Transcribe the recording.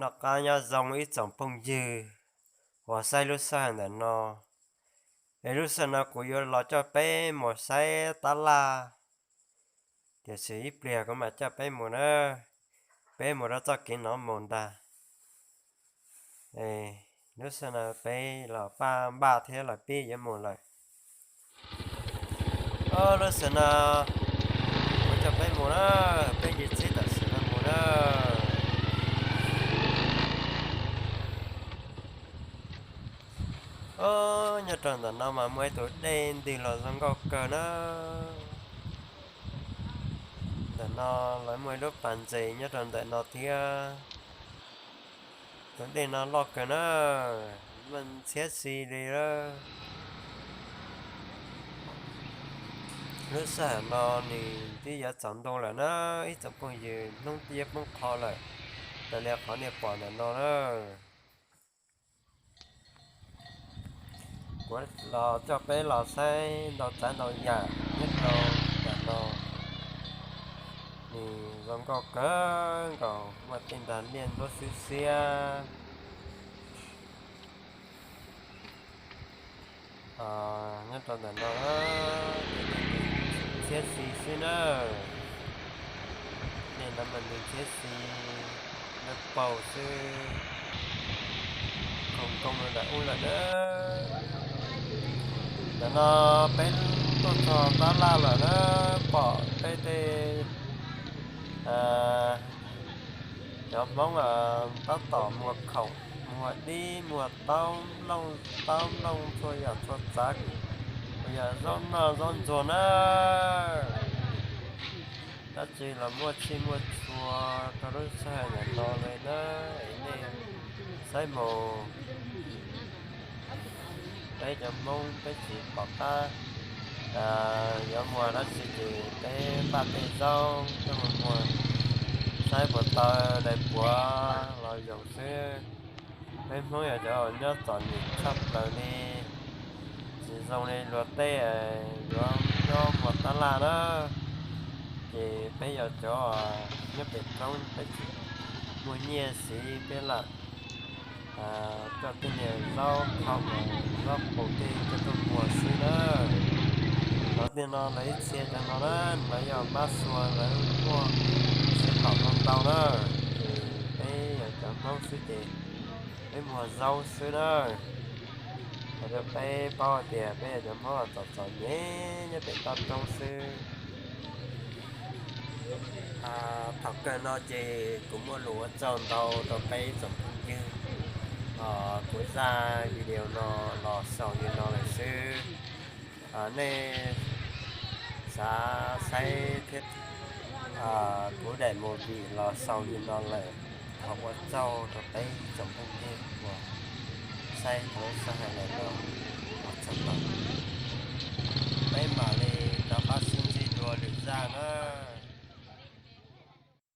Noj qab nyob zoo ib tsoom phooj ywg uas saib lub sij hawm ntawm no. Es lub sij hawm no kuv yuav los coj peb mus saib tab laj, tiam sis ib pliag kuv mam coj peb mus na, peb mus rau txoj kev no mus ntag. Lub sij hawm no peb los paj npaj thiab los pib yuav mus lawm. Lub sij hawm no kuv coj peb mus na, peb nce tsheb tam sim no mus na. Nyob rau ntawm no mas muaj ib tug dej ntws los zoo nkauj kawg na. Ntawm no lawv muaj ib lub pas ntses nyob rau ntawm no thiab. Tus dej no loj kawg na, muaj ntxhiab xi li. Lub sij hawm no nws twb yuav tsaus ntuj lawm na, ib tsoom phooj ywg, hnub twb yuav poob qho lawm, raws li qhov nej pom ntawm no na. Kuv los coj peb los saib ntau tsav ntau yam nyob rau ntawm no. Nws zoo nkauj kawg nkaus, muaj tej nrag liaj nruab xwb xiab nyob rau ntawm no. Ntxhiab xi xwb na, dej no mas ntxhiab xi, dej paug xwb, khoom koob rau ntawm ub lawm na. Ntawm no peb tuaj txog tab laj lawm na, pom peb tej cov Hmoob tab tom muag khoom, muag dib, muag taub nplooj, taub nplooj txhua yam txhua tsav, uas yog zaub noj zaub ntxuag na. Dab tsi los muaj txhij muaj txhua rau lub sij hawm ntawm no li na, es nej saib mus. Peb cov Hmoob peb tsis pom qab yuav muag dab tsi ces peb npaj tej zaub coj mus muag, saib puas tau dais puav los zoo xwb. Peb Hmoob yog cov uas nyob txom nyem tshaj plaws li, tsis zoo li luag tej yuav nyob muag tab laj na. Ces peb yog cov nyob pem roob, peb tsis muaj nyiaj siv, peb lam coj tej niag zaub khau, zaub qus tej coj tuaj muag xwb na. Cov tej no lawv ib txhia cov no na, lawv yog mab sua, lawv muaj txiv qaum ntau ntau na. Ces peb yog cov Hmoob xwb ces peb muag zaub xwb na. Ua rau peb paub hais tias peb yog cov Hmoob txom txom nyem nyob pem toj roob xwb. Thaum kawg no ces kuv muaj lus ua tsaug ntau rau peb tsoom phooj ywg. Kuv zaj video no los xaus li no lawm xwb. Nej xav saib thiab, kuv daim movie los xaus li no lawm. Thov ua tsaug rau peb tsoom phooj ywg uas saib kuv zaj hais lawm no.